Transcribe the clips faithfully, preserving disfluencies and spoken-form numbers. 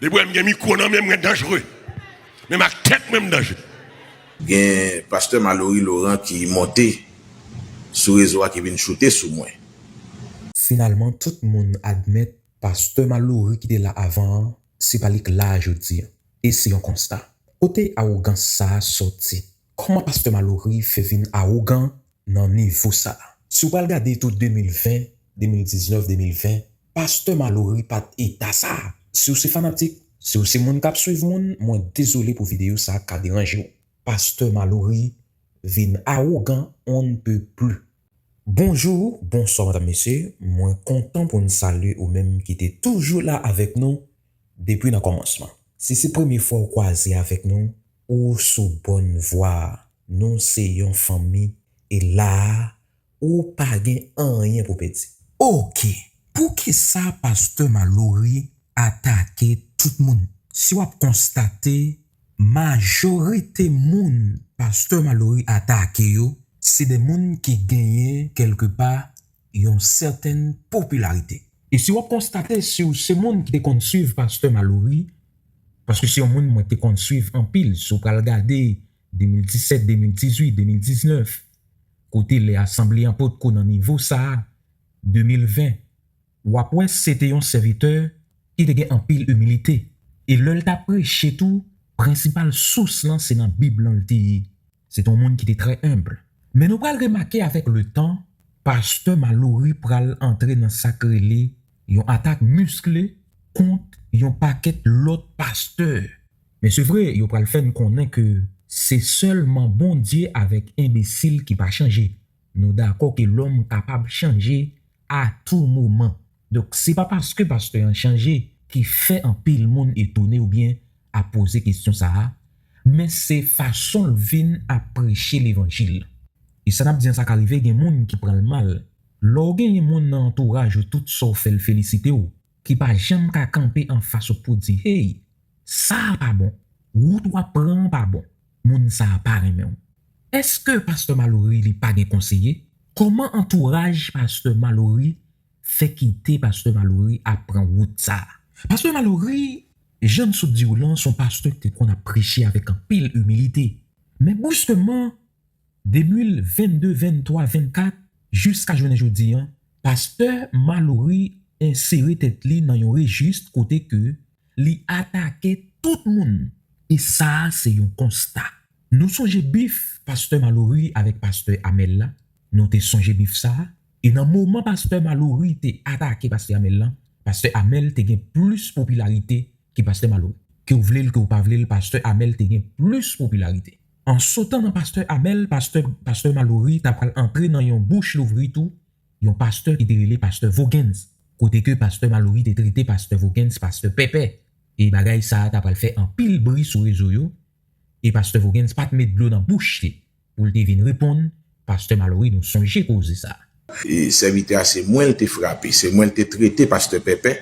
Depi w wè m gen mikwo nan men m, mwen danjre. Menm ak tèt mwen, m danjre. Gen pastè Malory Laurent ki monte sou rezo a, ki vin choute sou mwen. Finalman, tout moun admèt pastè Malory ki te la avan an, se pa li k la jodi a. E se yon konsta. Kote awogans sa a sòti? Kòman pastè Malory fè vin awogan nan nivo sa a? Si w pral gade tou de mil ven, de mil diznèf, de mil ven, pastè Malory pa t eta sa a. Si w se fanatik, si w se moun k ap swiv moun, mwen dezole pou videyo sa a ka deranje w. Pastè Malory vin awogan on ne peut plus. Bonjou, bonswa medam mesye, mwen kontan pou n salye ou menm ki te toujou la avèk nou depi nan kòmansman. Si se premye fwa w kwaze avèk nou, ou sou bòn vwa. Nou se yon fanmi e la a, ou pa gen anyen pou pèdi. Oke, poukisa pastè Malory atake tout moun? Si w ap konstate, majorite moun pastè Malory atake yo, se de moun ki genyen kèlkepa yon sètèn popilarite. E si w ap konstate, si w se moun ki te konn swiv pastè Malory, paske se yon moun mwen te konn swiv anpil, si w pral gade de mil disèt, de mil dizuit, de mil diznèf, kote lè asanble an potko nan nivo sa a, de mil ven, w ap wè se te yon sèvitè ki te gen anpil imilite. E lè l t ap preche tou, prensipal sous lan se nan Bib lan l te ye. Se te yon moun ki te trè enb. Men nou pral remake avèk letan, pastè Malory pral antre nan sa k rele yon atak miskle kont yon pakèt lòt pastè. Men se vre, yo pral fè n konnen ke se sèlman Bondye avèk enbesil ki pa chanje. Nou dakò ke lòm kapab chanje a tou moman. Donk, se pa paske pastè an chanje ki fè anpil moun etone oubyen ap poze kesyon sa a, men se fason l vin ap preche levanjil. E sa n ap di an, sa ka rive gen moun ki pran l mal. Lè w genyen moun nan antouraj ou, tout sa w fè l felisite w, ki pa janm ka kanpe anfas ou pou di, hey, sa a pa bon, wout w ap pran an pa bon, moun sa a pa renmen w. Èske pastè Malory li pa gen konseye? Kòman antouraj pastè Malory fè kite pastè Malory ap pran wout sa a? Pastè Malory, jan n sot di w lan, se yon pastè ki te konn ap preche avèk anpil imilite. Men briskman, de mil vennde, venntwa, vennkat, jiska jounen jodi an, pastè Malory ensere tèt li nan yon rejis kote ke li atake tout moun. E sa a se yon konsta. Nou sonje bif pastè Malory avèk pastè Amel la? Nou te sonje bif sa a? E nan moman pastè Malory te atake pastè Amel lan, pastè Amel te gen plis popilarite ki pastè Malory. Ke w vle l, ke w pa vle l, pastè Amel te gen plis popilarite. An sotan nan pastè Amel, pastè, pastè Malory ta pral antre nan yon bouch louvri tou, yon pastè ki te rele pastè Voguens, kote ke pastè Malory te trete pastè Voguens pastè pèpè. E bagay sa a ta pral fè anpil bri sou rezo yo, e pastè Voguens pa t met dlo nan bouch li pou l te vin reponn pastè Malory, nou sonje koze sa a. E sèvitè a, se mwen l te frape, se mwen l te trete pastè pèpè.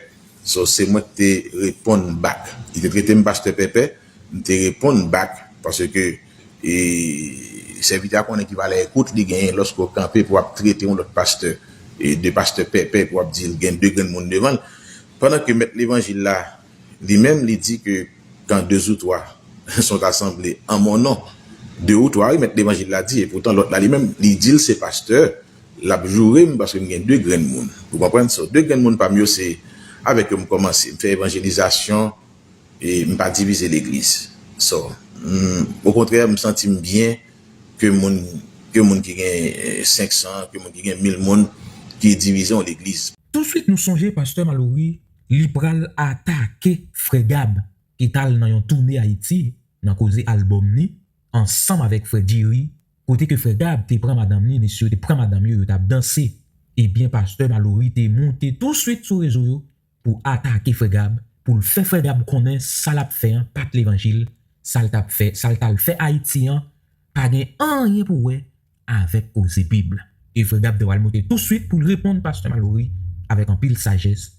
So, se mwen ki te reponn bak. Li te trete m pastè pèpè, m te reponn bak, paske e, sèvitè a konnen ki valè ekout li genyen lòske w kanpe pou w ap trete yon lòt pastè, e, de pastè pèpè, pou w ap di l gen de grenn moun devan l. Pandan ke mèt levanjil la, li menm, li di ke quand deux ou trois sont assemblés en mon nom, de ou twa, wi, mèt levanjil la di, e poutan lòt la, li menm, li di l se pastè, l ap joure m paske m gen de grenn moun. Ou konprann? So, de grenn moun pa m yo, se avèk yo m kòmanse. M fè evanjelizasyon, e m pa divize legliz. So, m, okontrè, m santi m byen ke moun, ke moun ki gen, eh, senk san, ke moun ki gen mil moun ki divize yon legliz. Touswit nou sonje pastè Malory, li pral atake frè Gab, ki t al nan yon toune Ayiti, nan koze albòm li, ansanm avèk frè Jerry, kote ke frè Gab te pran madanm li, mesye yo te pran madanm yo, yo t ap danse. Ebyen, pastè Malory te moute touswit sou rezo yo pou atake frè Gab, pou l fè frè Gab konnen sa l ap fè an pa t levanjil, sa l t ap fè, sa l t al fè Ayiti an, pa gen anyen pou wè avèk koze Bib. E frè Gab te pral moute touswit pou l reponn pastè Malory avèk anpil sajès,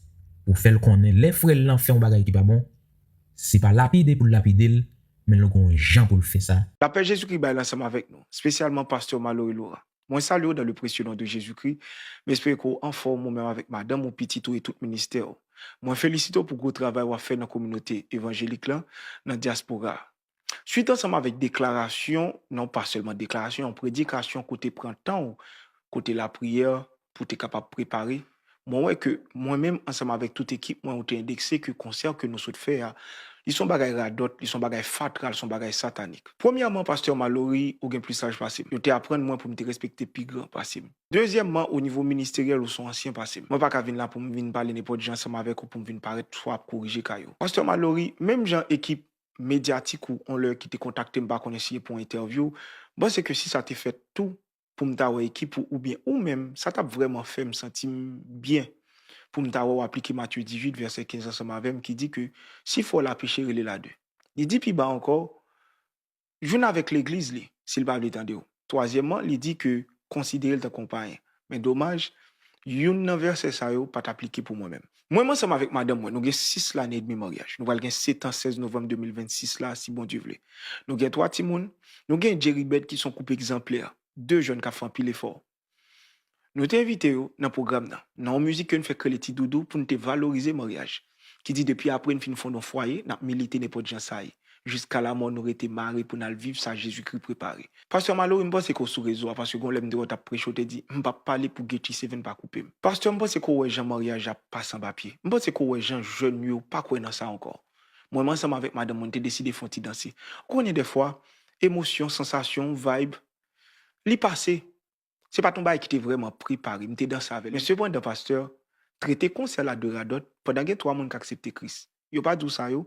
pou fè l konnen lè frè l lan fè yon bagay ki pa bon, se pa lapide pou l lapide l, men l gon jan pou l fè sa. Lapè Jezikri bay l ansanm avèk nou, espesyalman pastè Malory Laurent. Mwen salye w dans le précieux nom de Jésus-Christ. M espere ke w anfòm, ou menm avèk madanm ou, pitit ou e tout ministè w. Mwen felisite w pou gwo travay w ap fè nan kominote evanjelik lan, nan dyaspora a. Swit ansanm avèk deklarasyon, non pa sèlman deklarasyon, yon predikasyon kote pran tan w, kote lapriyè pou te kapab prepare. Mwen wè ke mwen menm ansanm avèk tout ekip mwen ou te endekse ke konsè ke nou sot fè a, li se yon bagay radòt, li se yon bagay fatra, li se yon bagay satanik. Premyèman, pastè Malory, ou gen plis laj pase m. Yo te aprann mwen pou m te respekte pi gran pase m. Dezyèmman, o nivo ministeryèl, ou se yon ansyen pase m. Mwen pa ka vin la pou m vin pale nenpòt jan ansanm avèk ou pou m vin parèt swa ap korije kay ou. Pastè Malory, menm jan ekip medyatik ou on lè ki te kontakte m, pa konnen si e pou entèvyou, m panse ke si sa te fèt tou, pou m ta wè ekip ou oubyen ou menm, sa t ap vrèman fè m santi m byen pou m ta wè w aplike Matye dizuit vèsè kenz ansanm avè m ki di ke si frè w la peche, rele l a de. Li di pi ba ankò, jwenn avèk legliz li, si l pa vle tande w. Twazyèmman, li di ke konsidere l tankou yon payen. Men domaj, youn nan vèsè sa yo pa t aplike pou mwen menm. Mwen menm ansanm avèk madanm mwen, nou gen sis lane edmi maryaj. Nou pral gen sèt an sèz novanm de mil vennsis la, si Bondye vle. Nou gen twa timoun, nou gen Jerry Bed ki se yon koup egzanplè, de jèn k ap fè anpil efò. Nou te envite yo nan pwogram nan, nan yon mizik ke n fè k rele Ti Doudou pou n te valorize maryaj, ki di depi apre n fin fonde yon fwaye, n ap milite nenpòt jan sa ye. Jiska lamò nou rete mare pou n al viv sa Jezikri prepare. Pastè Malory, m panse ke w sou rezo a, paske gon lè m te wè w t ap preche, w te di, "M p ap pale pou Gucci Seven pa koupe m." Pastè, m panse ke w wè jan maryaj ap pase anba pye. M panse ke w wè jan jèn yo pa kwè nan sa ankò. Mwen menm ansanm avèk madanm mwen, n te deside fè yon ti danse. Ou konnen dèfwa, emosyon, sansasyon, vibe, li pase. Se pa t yon bagay ki te vrèman prepare, m te danse avè l. Men sepandan, pastè, trete konsè la de radòt pandan gen twa moun k aksepte Kris. Yo pa di w sa yo?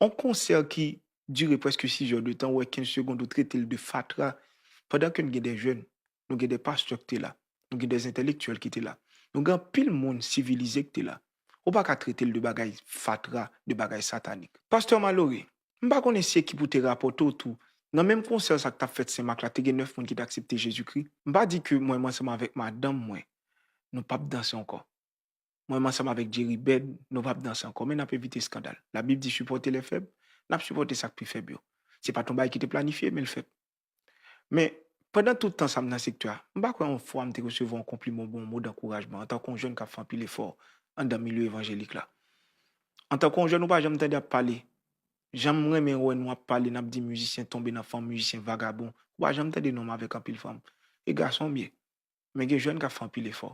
On konsè ki dire prèske sis è de tan, ou wè kenz segond ou trete l de fatra, pandan ke n gen de jèn, nou gen de pastè ki te la, nou gen de entèlektyèl ki te la, nou gen anpil moun sivilize ki te la. Ou pa ka trete l de bagay fatra, de bagay satanik. Pastè Malory, m pa konnen si ekip ou te rapòte w tou. Nan menm konsè sa k t ap fèt Sen Mak la, te gen nèf moun ki t aksepte Jezikri. M pa di ke mwen menm ansanm avèk madanm mwen, nou p ap danse ankò. Mwen menm ansanm avèk Jerry Bed, nou p ap danse ankò, men n ap evite eskandal. Labib di, "Sipòte lè fèb," n ap sipòte sa k pi fèb yo. Se pa t yon bagay ki te planifye, men l fèt. Men, pandan tout tan sa m nan sektè a, m pa kwè yon fwa m te resevwa yon konpliman oubyen yon mo dankourajman antanke yon jèn k ap fè anpil efò anndan milye evanjelik la. Antanke yon jèn, ou pa janm tande ap pale. Jan m renmen wè nou ap pale, n ap di mizisyen tonbe nan fanm, mizisyen vagabon. Ou pa janm tande non m avèk anpil fanm. E gason m ye. Men gen jèn k ap fè anpil efò.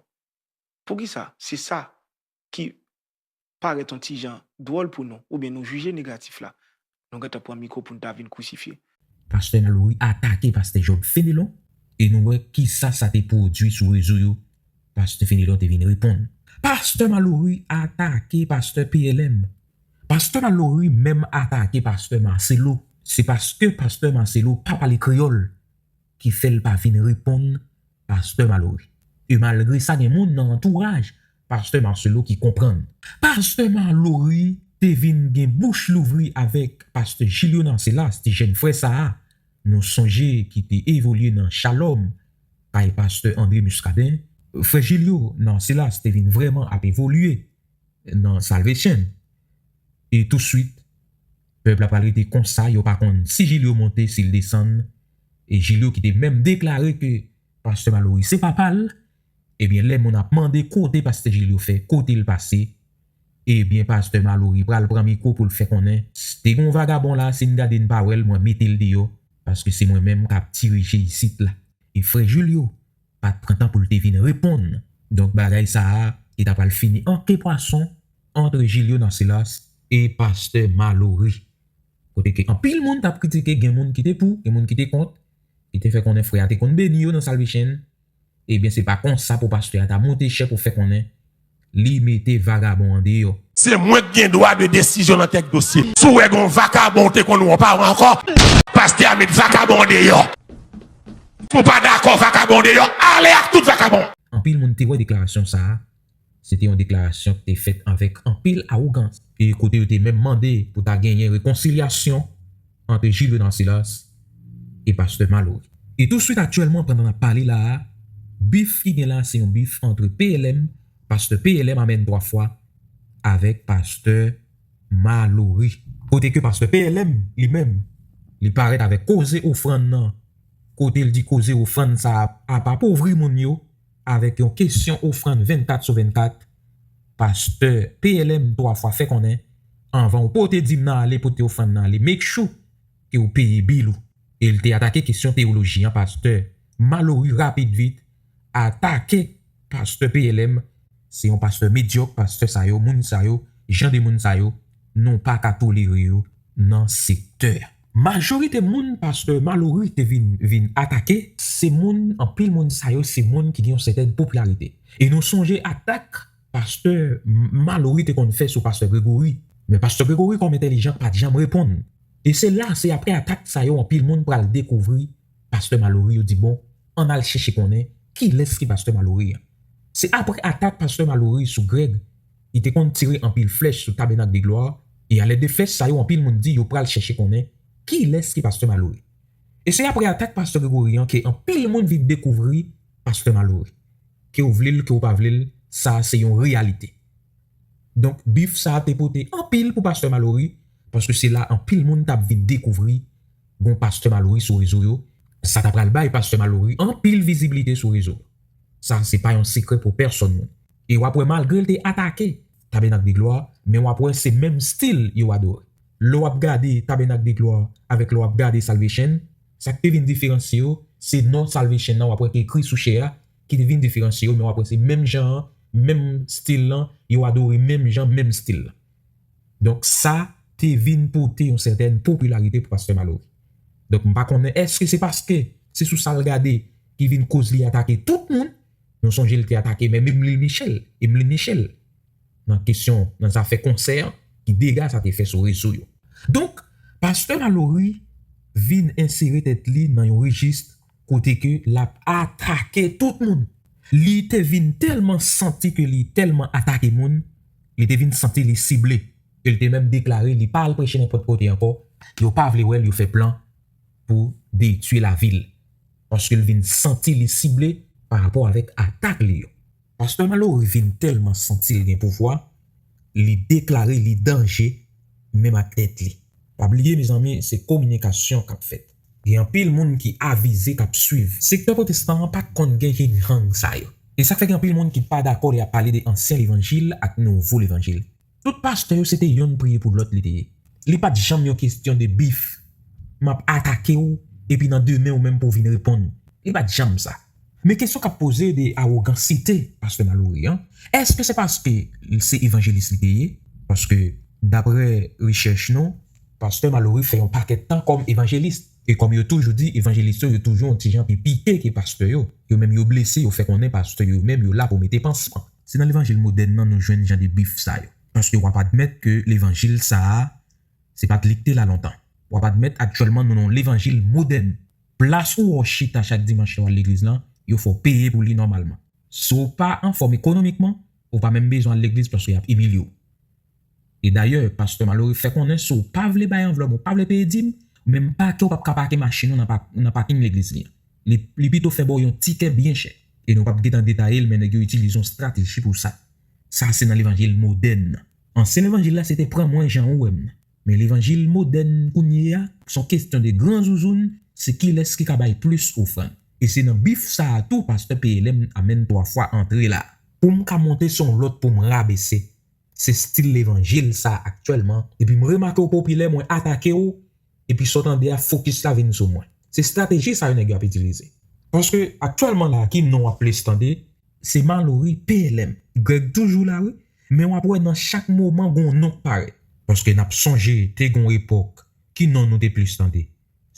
Poukisa? Se sa ki parèt yon ti jan dwòl pou nou, oubyen nou jije negatif la, nou gentan pran mikwo pou n ta vin krisifye. Pastè Malory atake pastè Job Fenelon, e nou wè kisa sa te pwodui sou rezo yo. Pastè Fenelon te vin reponn. Pastè Malory atake pastè P L M. Pastè Malory menm atake pastè Marcelo. Se paske pastè Marcelo pa pale kreyòl ki fè l pa vin reponn pastè Malory. E malgre sa, gen moun nan antouraj pastè Marcelo ki konprann. Pastè Malory te vin gen bouch louvri avèk pastè Julio Nancelas, ti jèn frè sa a, nou sonje ki te evolye nan Shalom, kay pastè André Muscadin. Frè Julio Nancelas te vin vrèman ap evolye nan Salvation. E touswit, pèp la pral rete konsa, yo pa konn si Julio monte, si l desann. E Julio ki te menm deklare ke pastè Malory se papa l, ebyen, lè moun ap mande kote pastè Julio fè, kote l pase, ebyen, pastè Malory pral pran mikwo pou l fè konnen, te gen yon vagabon la, si n gade n pa wè l, mwen mete l deyò, paske se mwen menm k ap dirije isit la. E frè Julio pa t pran tan pou l te vin reponn. Donk, bagay sa a, li ta pral fini an ke pwason ant Julio Nancelas e pastè Malory. Kote ke anpil moun t ap kritike, gen moun ki te pou, gen moun ki te kont, ki te fè konnen frè a te konn beni yo nan Salvation. Ebyen, se pa konsa pou pastè a ta monte chè pou fè konnen li mete vagabon an deyò. Se mwen k gen dwa de desizyon nan kèk dosye. Si w wè gen yon vakabon ou te konn wè, w pa wè ankò, pastè a met vakabon an deyò. Si w pa dakò vakabon deyò, ale ak tout vakabon. Anpil moun te wè deklarasyon sa a, se te yon deklarasyon ki te fèt avèk anpil awogans. E kote yo te menm mande pou ta genyen rekonsilyasyon ant Julio Nancelas e pastè Malory. E touswit, aktyèlman, pandan n ap pale la a, bif ki gen la, se yon bif ant P L M, pastè P L M amèn twa fwa, avèk pastè Malory. Kote ke pastè P L M, li menm, li parèt avèk koze ofrann nan, kote l di koze ofrann sa a ap apovri moun yo, avèk yon kesyon ofrann vennkat sou vennkat, Pastè P L M twa fwa fè konnen, anvan w pote dim nan ale, pote ofrann nan ale, make sure ke w peye bil ou. E l te atake kesyon teyoloji an, pastè Malory rapid vit atake pastè P L M. Se yon pastè medyòk, pastè sa yo, moun sa yo, jan de moun sa yo, nou pa ka tolere yo nan sektè a. Majorite moun pastè Malory te vin, vin atake, se moun, anpil moun sa yo, se moun ki gen yon sètèn popilarite. E nou sonje atak pastè M-, Malory te konn fè sou pastè Gregory. Men pastè Gregory, kòm entèlijan, pa t janm reponn. E se la, se apre atak sa yo, anpil moun pral dekouvri pastè Malory, yo di, bon, ann al chèche konnen kilès ki pastè Malory an. Se apre atak pastè Malory sou Greg, li te konn tire anpil flèch sou Tabènak de Glwa, e alèd de flèch sa yo, anpil moun di yo pral chèche konnen kilès ki pastè Malory. E se apre atak pastè Gregory an ke anpil moun vin dekouvri pastè Malory. Ke w vle l, ke w pa vle l, sa a se yon reyalite. Donk, bif sa a te pote anpil pou pastè Malory, paske se la anpil moun t ap vin dekouvri gon pastè Malory sou rezo yo. Sa ta pral bay pastè Malory anpil vizibilite sou rezo. Sa se pa yon sekrè pou pèsonn moun. E w ap wè, malgre l te atake Tabènak de Glwa, men w ap wè se menm stil yo adore. Lè w ap gade Tabènak de Glwa avèk lè w ap gade Salvation, sa k te vin diferansye yo, se non Salvation nan w ap wè ki ekri sou chè a, ki te vin diferansye yo, men w ap wè se menm jan an, menm stil lan, yo adore menm jan, menm stil lan. Donk, sa te vin pote yon sètèn popilarite pou pastè Malory. Donk, m pa konnen èske se paske se sou sa l gade ki vin koz li atake tout moun. Nou sonje l te atake menm Emlin Michel, Emlin Michel, nan kesyon, nan zafè konsè an, ki dega sa te fè sou rezo yo. Donk, pastè Malory vin ensere tèt li nan yon rejis kote ke l ap atake tout moun. Li te vin tèlman santi ke li tèlman atake moun, li te vin santi li sible. E l te menm deklare li pa al preche nenpòt kote ankò. Yo pa vle wè l, yo fè plan pou detwi lavi l. Paske l vin santi li sible pa rapò avèk atak li yo. Pastè Malory vin tèlman santi l gen pouvwa, li deklare li danje menm ak tèt li. Pa bliye, mezanmi, se kominikasyon k ap fèt. Gen anpil moun ki avize k ap swiv. Sektè pwotestan an pa t konn gen yin yang sa yo. E sa k fè gen anpil moun ki pa dakò lè y ap pale de ansyen levanjil ak nouvo levanjil. Tout pastè yo se te yonn priye pou lòt li te ye. Li pa t janm yon kesyon de bif. M ap atake w, epi nan demen ou menm pou w vin reponn. Li pa t janm sa. Men kesyon k ap poze de awogansite pastè Malory an, èske se paske se evanjelis li te ye? Paske, daprè rechèch nou, pastè Malory fè yon pakèt tan kòm evanjelis. E kòm yo toujou di, evanjelis yo, yo toujou yon ti jan pi pike ke pastè yo. Yo menm yo blese, yo fè konnen pastè yo menm yo la pou mete pansman. Se nan levanjil modèn nan nou jwenn jan de bif sa yo. Paske w ap admèt ke levanjil sa a, se pa t li k te la lontan. W ap admèt aktyèlman nou nan yon levanjil modèn. Plas ou wè w chita chak dimanch lè w al legliz lan, yo fè w peye pou li nòmalman. Si w pa anfòm ekonomikman, ou pa menm bezwen al legliz paske y ap imilye w. E dayè, pastè Malory fè konnen si w pa vle bay anvlòp, ou pa vle peye dim, menm pake w p ap ka pake machin ou nan pa-, nan paking legliz li an. Li, li pito fè ba w yon tikè byen chè. E nou p ap gentan detaye l, men nèg yo itilize yon estrateji pou sa. Sa se nan levanjil modèn nan. Ansyen levanjil la se te pran mwen jan ou wè m nan. Men levanjil modèn kounye a, se yon kesyon de gran zouzoun, se kilès ki ka bay plis ofrann. E se nan bif sa a tou pastè P L M amèn twa fwa antre la. Pou m ka monte se yon lòt pou m rabese. Se stil levanjil sa aktyèlman. Epi m remake w popilè, mwen atake w, epi sa w tande a fokis la vin sou mwen. Se estrateji sa yo nèg yo ap itilize. Paske aktyèlman la, ki non w ap plis tande, se Malory P L M. Greg toujou la wi, men w ap wè nan chak moman gon non k parèt. Paske n ap sonje, te gon epòk, ki non nou te plis tande?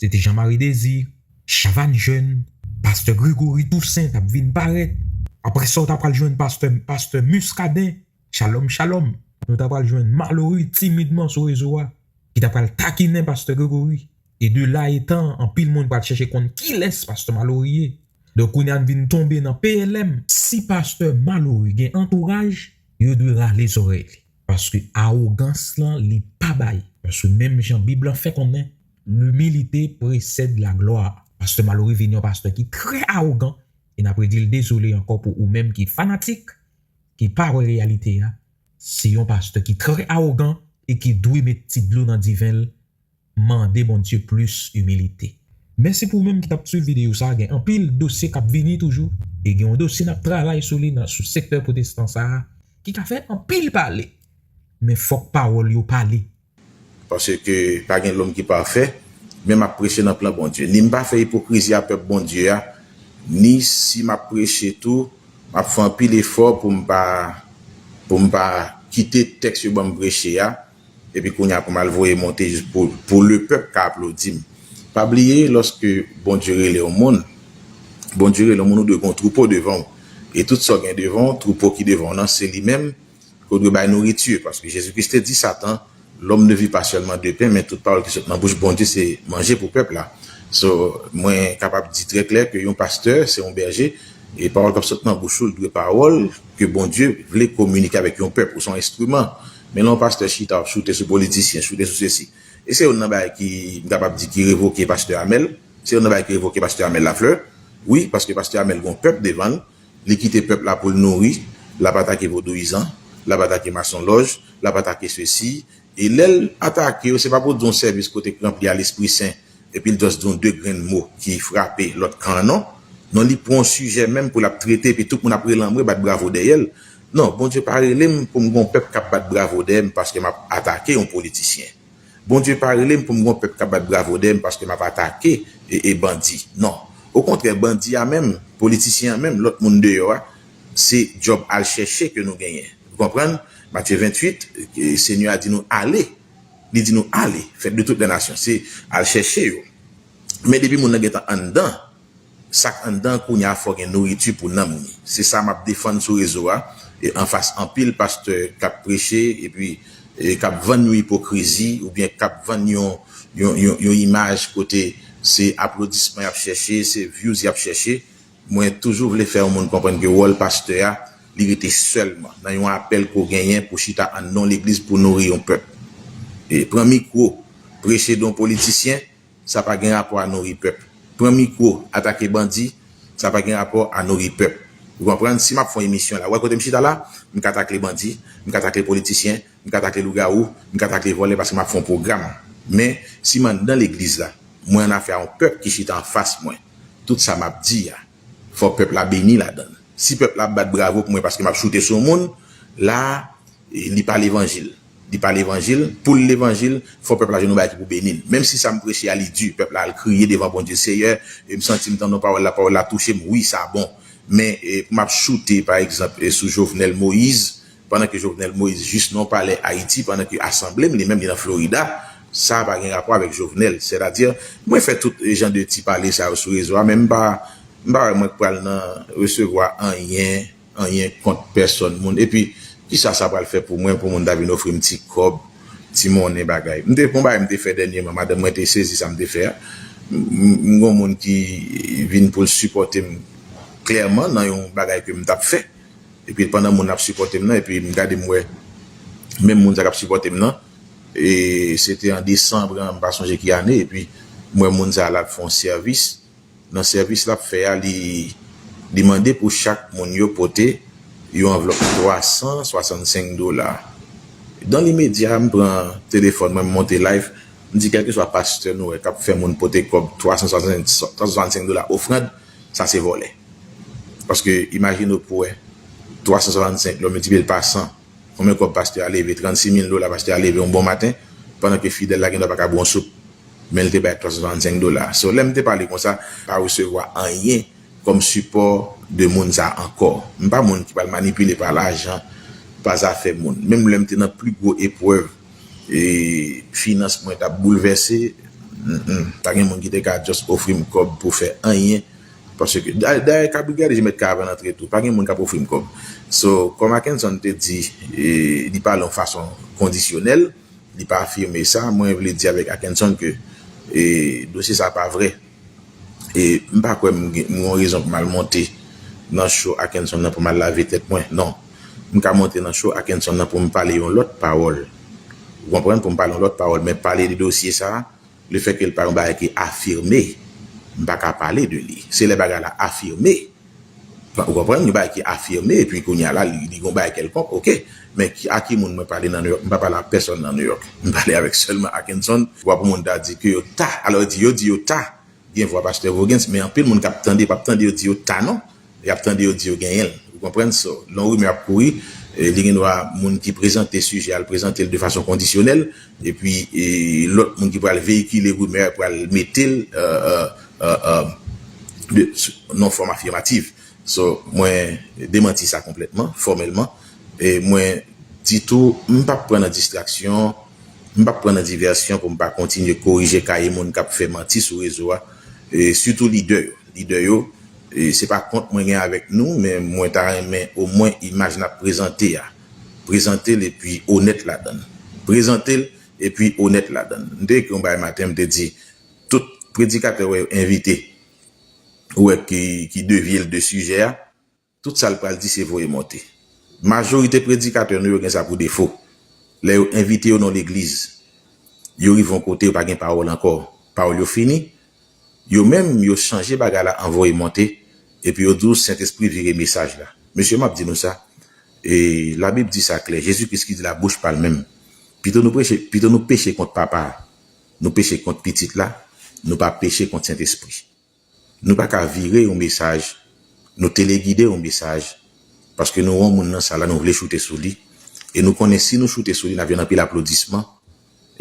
Se te Jean Marie Désir, Chavannes Jeune, pastè Gregory Toussaint t ap vin parèt. Apre sa, w ta pral jwenn pastè, pastè Muscadin, Shalom, shalom. Nou ta pral jwenn Malory timidman sou rezo a, ki ta pral takinen pastè Gregory. E de la etan, anpil moun pral chèche konn kilès pastè Malory ye. Donk, kounye a n vin tonbe nan P L M. Si pastè Malory gen antouraj, yo dwe rale zòrèy li. Paske awogans lan, li pa bay. Paske menm jan Bib lan fè konnen, l'humilité précède la gloire. Pastè Malory vin yon pastè ki trè awogan. E n ap redi l dezole ankò pou ou menm ki fanatik, ki pa wè reyalite a, se yon pastè ki trè awogan e ki dwe met ti dlo nan diven l, mande Bondye plis imilite. Mèsi pou ou menm ki t ap swiv videyo sa a, gen anpil dosye k ap vini toujou, e gen yon dosye n ap travay sou li nan, sou sektè pwotestan sa a, ki ka fè anpil pale. Men fòk pawòl yo pale. Paske pa gen lòm ki pafè, men m ap preche nan plan Bondye. Ni m pa fè ipokrizi a pèp Bondye a, ni si m ap preche tou, m ap fè anpil efò pou m pa, pou m pa kite tèks yo ban m preche a, epi kounye a pou m al voye monte jis pou, pou lepèp ka aplodi m. Pa bliye, lòske Bondye rele yon moun, Bondye rele yon moun, ou dwe gen yon twoupo devan w. E tout sa w gen devan w, twoupo ki devan w nan, se li menm ke w dwe bay nouriti, paske Jezi Kris te di Satan, l'homme ne vit pas seulement de pain, men tout pawòl ki sot nan bouch Bondye se manje pou pèp la. So, mwen kapab di trè klè ke yon pastè se yon bèje, e pawòl k ap sot nan bouch ou, l dwe pawòl ke Bondye vle kominike avèk yon pèp, ou se yon enstriman. Men lè yon pastè chita, w ap choute sou politisyen, choute sou sesi. E se youn nan bagay ki, m kapab di, ki revoke pastè Amèl. Se youn nan bagay ki revoke pastè Amèl Lafleur. Wi, paske pastè Amèl gen yon pèp devan l, li kite pèp la pou l nouri, l ap atake vodouyizan, l ap atake masonlòj, l ap atake sesi. E lè l atake yo, se pa pou di yon sèvis kote k ranpli a Lespri Sen, epi l just di yon de grenn mo ki frape lòt kan an, non. Non, li pran yon sijè menm pou l ap trete, epi tout moun ap rele anmwe, bat bravo dèyè l. Non, Bondye pa rele m pou m gen yon pèp k ap bat bravo dèyè m paske m ap atake yon politisyen. Bondye pa rele m pou m gen yon pèp k ap bat bravo dèyè m paske m ap atake e, e bandi. Non. Okontrè, bandi a menm, politisyen an menm, lòt moun deyò a, se djòb al chèche ke nou genyen. Ou konprann? Matye venntuit, e, Senyè a di nou, "Ale." Li di nou, "Ale, faites de toutes les nations." Se al chèche yo. Men depi moun nan gentan anndan, sa k anndan kounye a fò gen nouriti pou nanm ni. Se sa m ap defann sou rezo a, e anfas anpil pastè k ap preche, epi, e k ap vann yon ipokrizi, oubyen k ap vann yon, yon, yon, yon imaj kote se aplodisman y ap chèche, se views y ap chèche. Mwen toujou vle fè yon moun konprann ke wòl pastè a, li rete sèlman nan yon apèl ke w genyen pou chita anndan yon legliz pou nouri yon pèp. E pran mikwo, preche de yon politisyen, sa pa gen rapò a nouri pèp. Pran mikwo, atake bandi, sa pa gen rapò a nouri pèp. Ou konprann? Si m ap fè yon emisyon la, ou wè kote m chita la, m ka takle bandi, m ka takle politisyen, m ka takle lougawou, m ka takle vòlè paske m ap fè yon pwogram. Men, si m anndan legliz la, mwen annafè a yon pèp ki chita anfas mwen, tout sa m ap di a, fò pèp la beni ladan l. Si pèp la ap bat bravo pou mwen paske m ap choute sou yon moun, la, e, li pa levanjil. Li pa levanjil. Pou l levanjil, fò pèp la jwenn yon bagay ki pou beni l. Menm si sa m preche a, li di, pèp la al kriye devan Bondye, "Seyè, e m santi m tande yon pawòl la, pawòl la touche m, wi, sa bon." Men, e, pou m ap choute, pa egzanp, e, sou Jovenel Moïse, pandan ke Jovenel Moïse jis nan yon palè Ayiti, pandan ke asanble m, li menm, li nan Florida, sa pa gen rapò avèk Jovenel. Sètadi, mwen fè tout jan de ti pale sa yo sou rezo a, men m pa, m pa wè mwen k pral nan resevwa anyen, anyen kont pèsòn moun. Epi, kisa sa pral fè pou mwen, pou moun ta vin ofri m ti kòb, ti monnen bagay? M te, bon bagay m te fè dènyèman, madanm mwen te sezi sa m te fè a. M, m, m gon moun ki vin pou l sipòte m klèman nan yon bagay ke m t ap fè. Epi pandan moun ap sipòte m nan, epi m gade m wè menm moun sa k ap sipòte m nan, e se te an desanm, m pa sonje ki ane, epi m wè moun sa l ap fè yon sèvis. Nan sèvis l ap fè a, li, li mande pou chak moun yo pote yon anvlòp twa san swasannsenk dola. Dan limedya, m pran telefòn mwen, m monte live, m di, kèlkeswa pastè nou wè k ap fè moun pote kòb twa san swasannsenk, twa san swasannsenk dola ofrann, sa se vòlè. Paske imajine w pou wè twa san swasannsenk, lè w miltipliye l pa san, konbyen kòb pastè a leve? Trannsis mil dola pastè a leve yon bon maten, pandan ke fidèl la gendwa pa ka bwè yon soup, men l te bay twa san swasannsenk dola. So, lè m te pale konsa, pa resevwa anyen kòm sipò de moun sa ankò. M pa moun ki pral manipile pa lajan, pa zafè moun. Menm lè m te nan pli gwo eprèv, e finans mwen t ap boulvèse, mm, mm, pa gen moun ki te ka just ofri m kòb pou fè anyen. Paske, da-, dayè, ka brigade, je mèt ka avan antre tou. Pa gen moun k ap ofri m kòb. So, kòm Akenson te di, e, li pale yon fason kondisyonèl, li pa afime sa, mwen vle di avèk Akenson ke, e, dosye sa pa vrè. E m pa kwè m gen, m gen yon rezon pou m al monte nan show Akenson nan pou m al lave tèt mwen. Non. M ka monte nan show Akenson nan pou m pale yon lòt pawòl. Ou konprann? Pou m pale yon lòt pawòl, men pale de dosye sa a, lefètke l pa yon bagay ki afime, m pa ka pale de li. Se lè bagay la afime, ou konprann, yon bagay ki afime, epi kounye a la, li, li gon bagay kèlkonk, oke. Men ki, a ki moun mwen pale nan Nouyòk? M pa pale a pèsòn nan Nouyòk. M pale avèk sèlman Akenson. Ou pa pou moun ta di ke yo ta, alò di yo, di yo ta gen vwa pastè Voguens, men anpil moun k ap tande, p ap tande yo di yo ta non. Y ap tande yo di yo genyen l. Ou konprann? So, lè yon rimè ap kouri, E li gen dwa moun ki prezante sijè a, l prezante l de fason kondisyonèl, epi e, lòt moun ki pral veyikile rimè a pral mete l e, e, e, e, de, sou, nan fòm afimatif. So, mwen demanti sa konplètman, fòmèlman. E mwen di tou, m p ap pran nan distraksyon, m p ap pran nan divèsyon pou m pa kontinye korije kaye moun k ap fè manti sou rezo a, e sitou lidè yo. Lidè yo, e se pa kont mwen gen avèk nou, men mwen ta renmen omwen imaj n ap prezante a. Prezante l epi onèt ladan l. Prezante l epi onèt ladan l. M te ekri yon bagay maten, m te di, tout predikatè w wè yo envite, ou wè ki, ki devye l de sijè a, tout sa l pral di se voye monte. Majorite predikatè nou yo gen sa pou defo. Lè yo envite yo nan legliz, yo rive yon kote, yo pa gen pawòl ankò. Pawòl yo fini, yo menm, yo chanje bagay la an voye monte, epi yo di w Sentespri vire mesaj la. Mesye, m ap di nou sa, e Labib di sa klè, Jezi Kris ki di l a bouch pa l menm. Pito nou preche, pito nou peche kont Papa a, nou peche kont Pitit la, nou pa peche kont Sentespri. Nou pa ka vire yon mesaj, nou telegide yon mesaj, paske nou wè yon moun nan sal la, nou vle choute sou li, e nou konnen si nou choute sou li, n ap jwenn anpil aplodisman,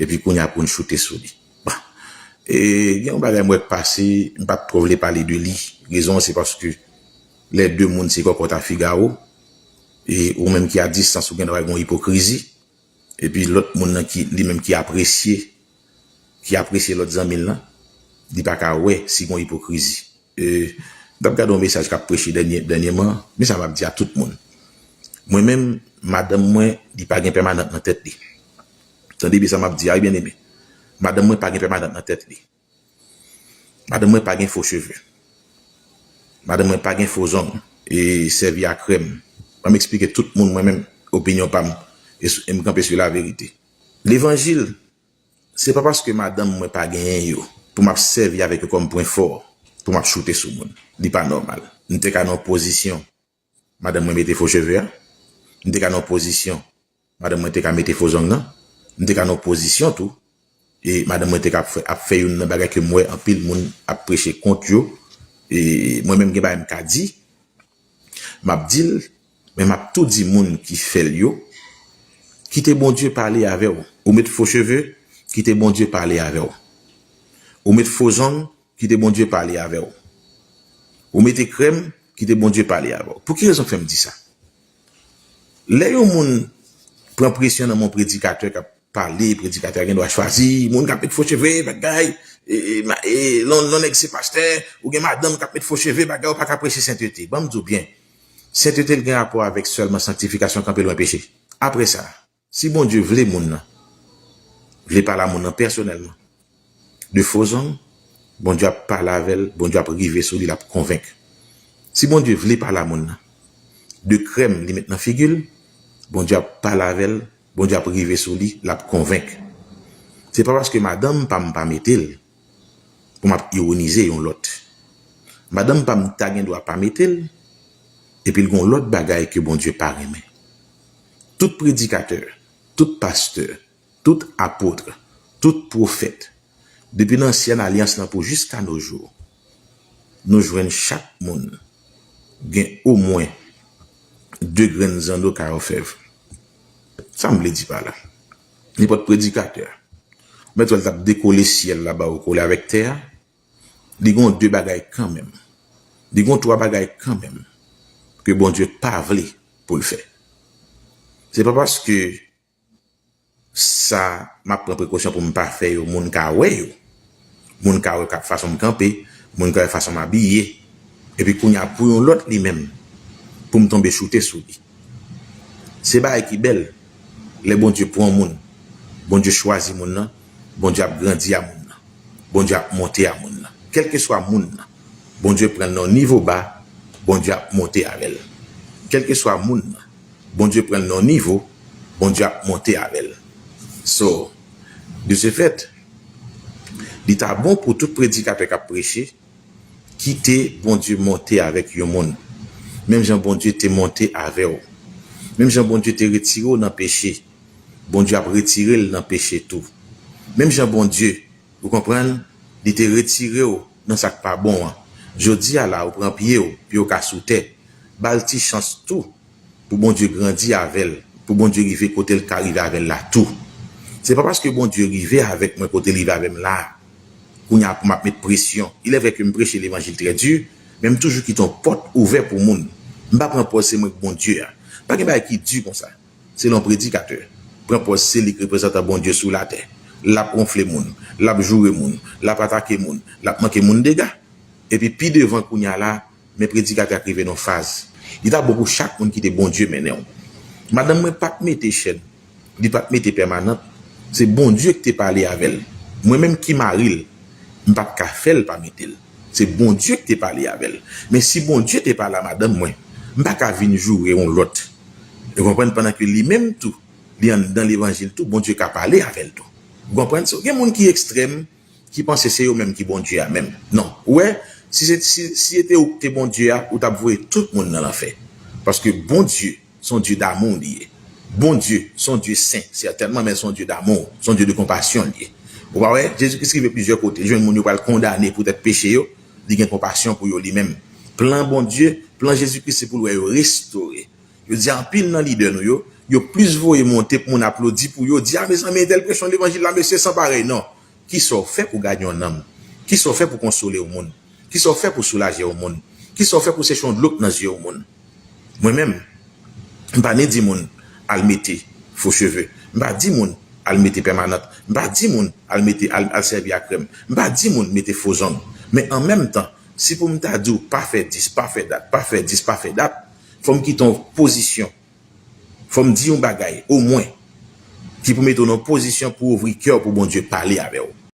epi kounye a pou n choute sou li. Bon. E gen yon bagay mwen k pase, m pa t twò vle pale de li. Rezon an se paske lè de moun se kòkòt a figawo, e ou menm ki a distans, ou gen dwa gen yon ipokrizi, epi lòt moun nan ki, li menm ki apresye, ki apresye lòt zanmi l lan, li pa ka wè si gen yon ipokrizi. E, m t ap gade yon mesaj k ap preche dènye, dènyèman, men sa m ap di a tout moun. Mwen menm, madanm mwen, li pa gen pèmanant nan tèt li. Tande byen sa m ap di a, wi, byeneme. Madanm mwen pa gen pèmanant nan tèt li. Madanm mwen pa gen fo cheve. Madanm mwen pa gen fo zong e sèvi a krèm. Ban m eksplike tout moun mwen menm opinyon pa m e sou- e m kanpe sou laverite. Levanjil, se pa paske madanm mwen pa genyen yo pou m ap sèvi avèk yo kòm pwen fò pou m ap choute sou moun. Li pa nòmal. M te ka nan yon pozisyon madanm mwen mete fo cheve a. M te ka nan yon pozisyon madanm mwen te ka mete fo zong nan. M te ka nan yon pozisyon tou. E madanm mwen te ka ap fè, ap fè youn nan bagay ke m wè anpil moun ap preche kont yo. E mwen menm gen bagay m ka di. M ap di l, men m ap tou di moun ki fè l yo, kite Bondye pale avè w. Ou met fo cheve, kite Bondye pale avè w. Ou met fo zong, kite Bondye pale avè w. Ou mete krèm, kite Bondye pale avè w. Pou ki rezon k fè m di sa? Lè yon moun pran presyon nan men yon predikatè k ap pale, predikatè a gen dwa chwazi, moun k ap met fo cheve, bagay, e, e, ma- e, lè yon, lè yon nèg se pastè, ou gen madanm k ap met fo cheve, bagay, ou pa ka preche sentete. Ban m di w byen, sentete l gen rapò avèk sèlman sanktifikasyon, kanpe lwen peche. Apre sa, si Bondye vle moun nan, vle pale a moun nan pèsonèlman, de fo zong, Bondye ap pale avè l, Bondye ap rive sou li, l ap konvenk. Si Bondye vle pale a moun nan, de krèm li met nan figi l, Bondye ap pale avè l, Bondye ap rive sou li, l ap konvenk. Se pa paske madanm pa m pa mete l, pou m ap ironize yon lòt. Madanm pa m ta gen dwa pa mete l, epi l gen yon lòt bagay ke Bondye pa renmen. Tout predikatè, tout pastè, tout apot, tout pwofèt, depi nan ansyen alyans lan pou jiska no jou, nou jwenn chak moun gen omwen de grenn zanno kay òfèv. Sa m vle di pa la? Nenpòt predikatè, mèt wè l t ap dekole syèl la ba ou kole avèk tè a, li gon de bagay kanmenm. Li gon twa bagay kanmenm ke Bondye pa vle pou l fè. Se pa paske sa, m ap pran prekosyon pou m pa fè yo, moun ka wè yo. Moun ka wè ka- fason m kanpe, moun ka wè fason m abiye. Epi kounye a, pou yon lòt li menm, pou m tonbe choute sou li. Se bagay ki bèl, lè Bondye pran moun, Bondye chwazi moun nan, Bondye ap grandi a moun nan, Bondye ap monte a moun nan. Kèlkeswa moun nan, Bondye pran l nan yon nivo ba, Bondye ap monte avè l. Kèlkeswa moun nan, Bondye pran l nan yon nivo, Bondye ap monte avè l. So, de ce fait, li ta bon pou tout predikatè k ap preche, kite Bondye monte avèk yon moun. Menm jan Bondye te monte avè w. Menm jan Bondye te retire w nan peche, Bondye ap retire l nan peche tou. Menm jan Bondye, ou konprann, li te retire w nan sa k pa bon an. Jodi a la, ou pran pye w, pye w ka sou tè. Ba l ti chans tou. pou Bondye grandi avè l, pou Bondye rive kote l ka rive avè l la tou. Se pa paske Bondye rive avèk mwen kote l rive avè m la, kounye a pou m ap met presyon. Il est vrai ke m preche levanjil trè di, men m toujou kite yon pòt ouvè pou moun. M pa pran pòz se mwen k Bondye a. Pa gen bagay ki di konsa. Selon predikatè, pran pòz se li k reprezantan Bondye sou latè. L ap wonfle moun, l ap joure moun, l ap atake moun, l ap manke moun dega. Epi pi devan kounye a la, men predikatè a k rive nan faz. Li ta bon pou chak moun kite Bondye mennen w. Madanm mwen pa t mete chèn, li pa t mete pèmanant. Se Bondye ki te pale avè l. Mwen menm ki mari l, m pa t ka fè l pa mete l. Se Bondye ki te pale avè l. Men si Bondye te pale a madanm mwen, m pa ka vin joure yon lòt. Ou konprann? Pandan ke li menm tou, li anndan levanjil tou, Bondye ka pale avè l tou. Ou konprann? So, gen moun ki ekstrèm, ki panse se yo menm ki Bondye a menm. Non. Ou wè, si se, si, si se te ou ki te Bondye a, ou t ap voye tout moun nan lanfè. Paske Bondye, se yon Dye damou li ye. Bondye, se yon Dye sen, sètènman, men se yon Dye damou, se yon Dye de konpasyon li ye. Ou pa wè, Jezi Kris rive plizyè kote, li jwenn moun yo pral kondane poutèt peche yo, li gen konpasyon pou yo li menm. Plan Bondye, plan Jezi Kris se pou l wè yo restore. Yo di anpil nan lidè nou yo, yo plis voye monte pou moun aplodi pou yo, di, "A, mezanmi, entèl preche yon levanjil la, mesye, san parèy." Non. Kisa w fè pou gade yon nanm? Kisa w fè pou konsole yon moun? Kisa w fè pou soulaje yon moun? Kisa w fè pou seche yon dlo k nan zye yon moun? Mwen menm, m pa ni di moun al mete fo cheve. M pa di moun al mete pèmanant. M pa di moun al mete, al, al sèvi a krèm. M pa di moun mete fo zong. Men an menm tan, si pou m ta di w pa fè dis, pa fè dat, pa fè dis, pa fè dat, fò m kite yon pozisyon. Fò m di yon bagay, omwen, ki pou mete w nan pozisyon pou ouvri kè w pou Bondye pale avè w.